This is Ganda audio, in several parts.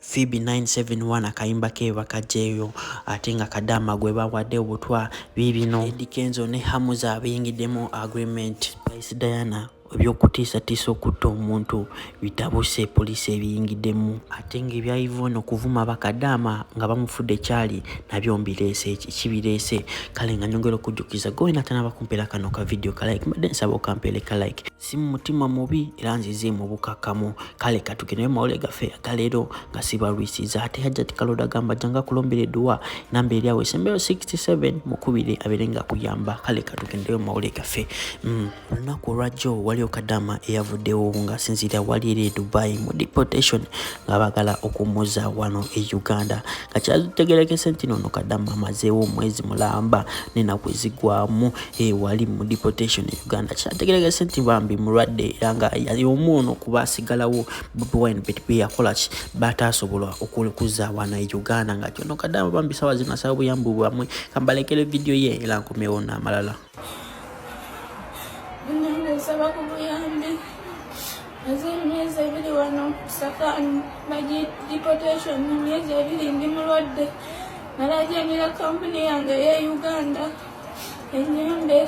Phoebe 971 akayimba ke bakagyeyo ate nga Kadaama gwe bawadde obutwa biibino. Eddy Kenzo ne Hamza biyingiddemu agreement. Spice Diana eby'okutiisatiisa okutta omuntu bitabuse poliisi ebiyingiddemu ate ng'ebya Yvonne okuvuma bakadaama nga bamufudde kyali nabyo mbireese kibireese. Kale nga nyongera okujjukiza gwe wena atanaba kumpeera kano ka video ka like, mbadde nsaba okampeere ka like, si mu mutima mubi era nzize mu bukakkamu. Kale katugendeyo mawulire gaffe agaleero nga sibalwisiza. Ate Hajjati Kaloda agamba janga kulombera edduwa, namba eri awo esembeyo 67 mukubire abeere nga akuyamba. Kale katugendeyo mawulire gaffe. Olunaku olwajjo waliwo kadama eyavuddewo ng'asinziira wali eri e Dubai mu deportation nga baagala okumuzza wano e Uganda, nga kyategerekese nti nono kadama amazeewo omwezi mulamba n'ennaku ezigwamu wali mu deportation e Uganda. Kyategerekese nti bambi mulwadde era nga yali omu ono kuba asigalawo Bobi Wine beyakola ki bataasobola okuzza wano e Uganda, nga kyono kadama bambi sawa zino asaba obuyambi bwamwe. Kambalekere vidiyo ye era nkomewo n'amalala. Nsaba ku buyambi, maze emyezi 2 wano Safan bagi deportation, emyezi 2 ndi mulwadde. Nalajanira kampuni yange eya Uganda enyambe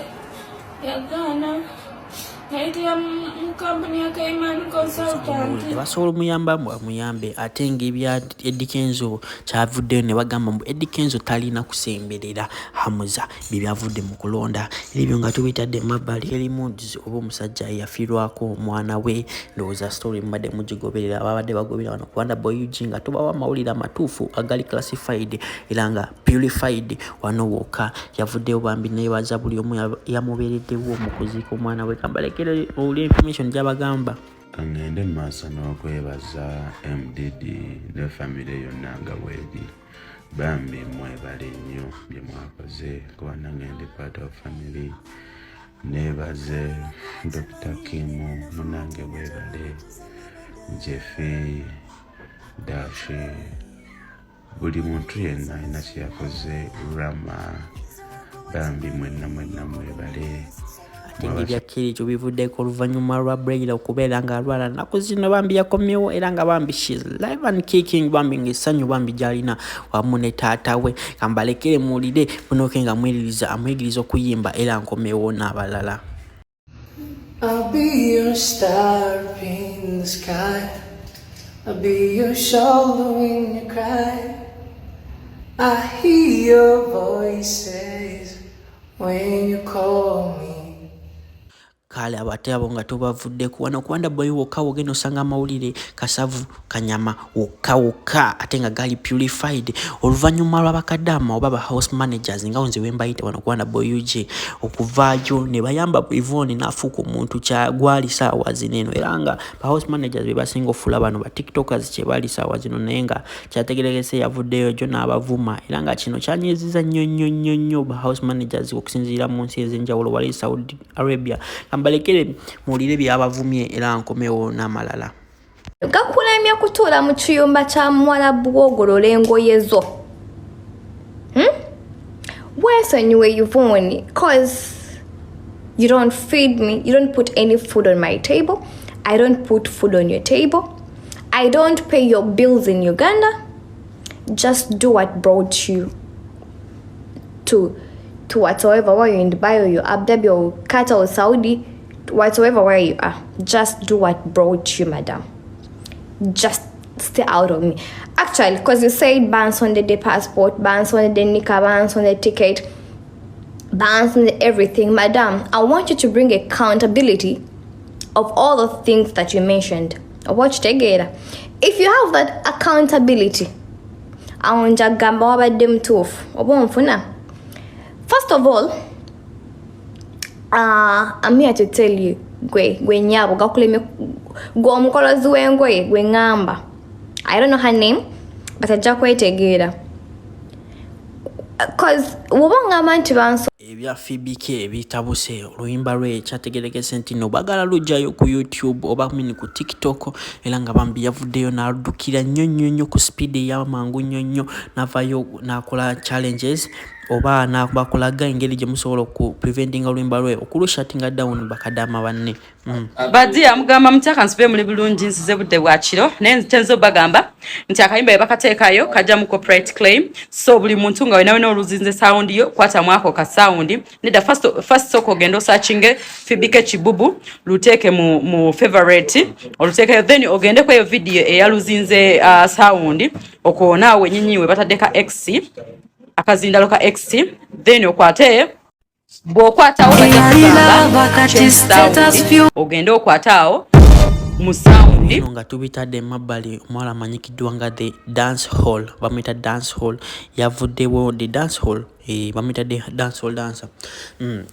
yagaana, nayitira mu kampuni ya Cayman Consultant. Tebasobola omuyamba muyambe. Ate ng'ebya Eddy Kenzo kyavuddeyo ne bagamba mbu Eddy Kenzo talina kusemberera Hamza, bye byavudde mu kulonda ebyo nga tubitadde emabbali. Eri Moods oba omusajja eyafiirwako omwana we, ndowooza story mubadde mugigoberera, babadde bagoberera wano ku Wonder Boy UG nga tubawa amawulire amatuufu agali classified era nga purified wano wokka. Yavuddeyo bambi neebaza buli omu yamubeereddewo mu kuziika omwana we. Kambalekere owulire information gy'abagamba. Kaŋŋende mu maaso n'okwebaza MDD ne famire yonna nga bweri. Bambi mwebale nnyo bye mwakoze, kuba nange ndi part of family. Neebaze Dr. Kim munange, webale Jeffi Dashi, buli muntu yenna alina kyeyakoze, Rama, bambi mwenna mwenna mwebale. Ate ng'ebya Kirijo bivuddeko oluvannyuma lwa Braila okubeera ng'alwala nnaku zino, bambi yakomyewo era nga bambi she's live and kicking, bambi ng'essanyu bambi gy'alina wamu ne taata we. Kambalekere muwulire bunoke nga amuyigiriza amuyigiriza okuyimba era nkomewo n'abalala. I'll be your star up in the sky. I'll be your shoulder when you cry. I hear your voices when you call me. Kale abate abo nga tubavuddeku wano ku Wonder Boy wokka wogenda osanga amawulire kasavu kanyama wokka wokka ate nga gali purified. Oluvannyuma lw'abakadaama oba ba house managers nga nze wembayita wano ku Wonder Boy UG okuvaayo ne bayamba Yvonne n'afuuka omuntu gwali saawa zino eno, era nga ba house managers be basinga ofuula bano ba tiktokers kye bali saawa zino, naye nga kyategerekese yavuddeyo jo n'abavuma era nga kino kyanyiziza nnyo nnyo nnyo nnyo ba house managers okusinziira mu nsi ez'enjawulo wali Saudi Arabia. Kambalekere muwulire byabavumye era nkomewo n'amalala. Gakulemye kutuula mu kiyumba kya muwalabu w'ogolola engoye zo, Weesonyiwe Yvonne, 'cause you don't feed me, you don't put any food on my table, I don't put food on your table, I don't pay your bills in Uganda. Just do what brought you to whatsoever, where you're in Dubai or you're Abu Dhabi or Qatar or Saudi, whatsoever where you are. Just do what brought you, madam. Just stay out of me. Actually, because you said bans on the passport, bans on the nika, bans on the ticket, bans on the everything. Madam, I want you to bring accountability of all the things that you mentioned. Watch together. If you have that accountability, awo nja kugamba wabadde mutuufu oba onfuna. First of all, I'm here to tell you, gwe gwe nyabo gakulemye gwe omukolozi w'engoye gwe ŋŋamba, I don't know her name, but ajja kwetegeera, 'cause woba oŋŋamba nti banso Ebya Phoebe K ebitabuse, oluyimba lwe kyategerekese nti no bagala lujjayo ku YouTube oba mini ku TikTok, era nga bambi yavuddeyo n'addukira nnyo nnyo nnyo ku speed ey'amangu nnyo nnyo n'avayo n'akola challenges. Oba bakulaga engeri gye musobola okupreventinga oluyimba lwe okulushatinga down bakadama banne. Badi amugamba mutyaka nsibe muli bulungi, nsize budde bwa kiro, naye ntenza obagamba nti akayimba bwe bakateekayo kajja mu copyright claim. So buli muntu nga wena wena oluzinze sound yo, kwatamu ako ka sound. Nedda, first sooka ogenda osearchinge Phoebe K Kibubu, luteeke mu favorite, oluteekeyo, then ogende kweyo video eyaluzinze sound okwo naawe wenyinyi we batadde ka x, akazindalo ka x, then okwate. Bw'okwatawo bajja kugamba change sound, ogende okwate awo mu sound. Eno nga tubitadde emabbali, omuwala amanyikiddwa nga The Dance Hall, bamuyita Dance Hall, yavuddewo. The Dance Hall, bamuyita The Dance Hall Dancer,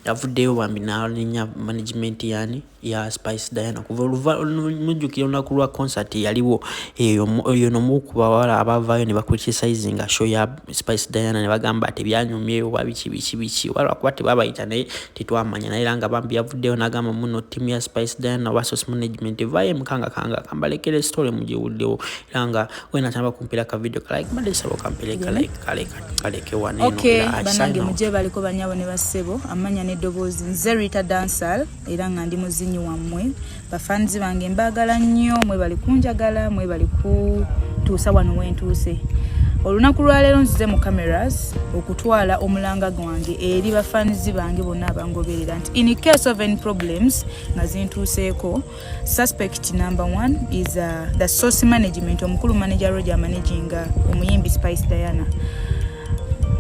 yavuddeyo bambi n'alinya management yani ya Spice Diana. Kuva mujjukira olunaku lwa concert yaliwo eyo, oyo nomu ku bawala abavaayo ne bacriticinga show ya Spice Diana ne bagamba tebyanyumye oba biki biki biki, oba lwakuba tebabayita naye tetwamanya. Naye era nga bambi yavuddeyo n'agamba muno ttiimu ya Spice Diana oba Source Management evaayo emukangakanga. Kambalekere story mugiwuliddewo. Era nga wena tamba kumpira ka video ka like, mbadde saba okampere ka like, kale kaleke wano eno. Okay. Era Banange, sign out. Mujje baliko banyabo ne bassebo, amanya n'eddoboozi, nze Rita Dansal, era nga ndi muzinyi wammwe. Bafanzi bange mbaagala nnyo, mwebali kunjagala, mwebali kutuusa wano wentuuse. Olunaku lwaleero nzize mu cameras okutwala omulanga gwange eri bafanzi bange bonna abangoberera nti in case of any problems nga zintuuseeko, suspect number one is the Source Management, omukulu manager Roger managinga omuyimbi Spice Diana.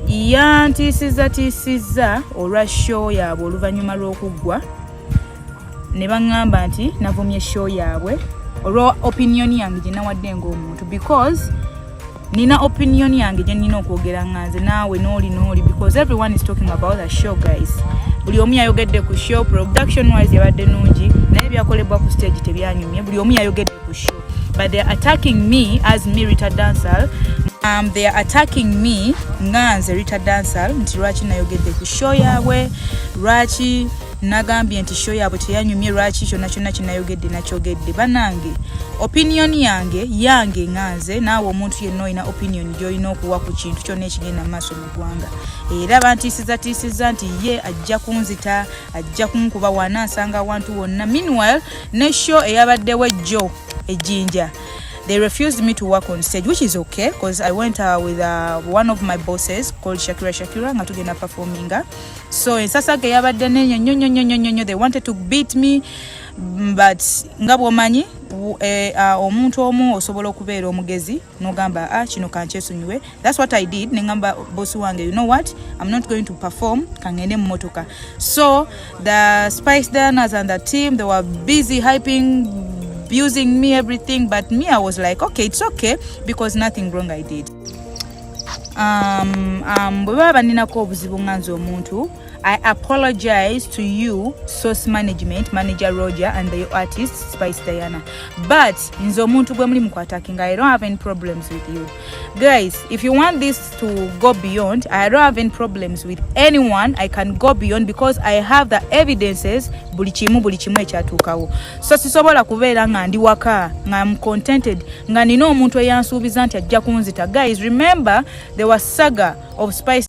Yantiisizza tiisizza olwa show yaabwe oluvannyuma lw'okuggwa ne baŋŋamba nti navumye show yaabwe olwa opinion yange gye nawadde ng'omuntu, because nina opinion yange gye nina okwogera nga nze naawe n'oli n'oli, because everyone is talking about the show. Guys, buli omu yayogedde ku show. Production wise yabadde nungi, naye ebyakolebwa ku stage tebyanyumye. Buli omu yayogedde ku show, but they are attacking me as me, Rita Dansal. They are attacking me nga nze Rita Dansal nti lwaki nayogedde ku show yaabwe, lwaki nagambye nti show yaabwe teyanyumye, lwaki kyonna kyonna kyenayogedde nakyogedde. Banange, opinion yange yange nga nze naawe omuntu yenna olina opinion gy'olina okuwa ku kintu kyonna ekigenda mu maaso mu ggwanga. Era bantiisizatiisiza nti ye ajja kunzita, ajja kunkuba wanansanga awantu wonna. Meanwhile, ne show eyabaddewo ejjo ejjinja, they refused me to work on stage, which is okay because I went with one of my bosses called Shakira. Shakira nga tugenda performinga, so ensasage yabadde nenyo nnyo nnyo nnyo nnyo nnyo. They wanted to beat me, but nga bw'omanyi omuntu omu osobola okubeera omugezi n'ogamba, "Ah, kino kankyesonyiwe." That's what I did. Neŋŋamba bosi wange, "You know what, I'm not going to perform, kangende mu motoka." So the Spice Dianas and the team, they were busy hyping, abusing me, everything, but me, I was like, "Okay, it's okay," because nothing wrong I did. Bwe baba baninako obuzibu nga nze omuntu, I apologize to you, Source Management, manager Roger, and the artist Spice Diana. But nze omuntu gwe muli mukuattackinga, I don't have any problems with you guys. If you want this to go beyond, I don't have any problems with anyone. I can go beyond because I have the evidences, buli kimu, buli kimu ekyatuukawo. So sisobola kubeera nga ndi waka nga am contented nga nina omuntu eyansuubiza nti ajja kunzita. Guys, remember there was saga of Spice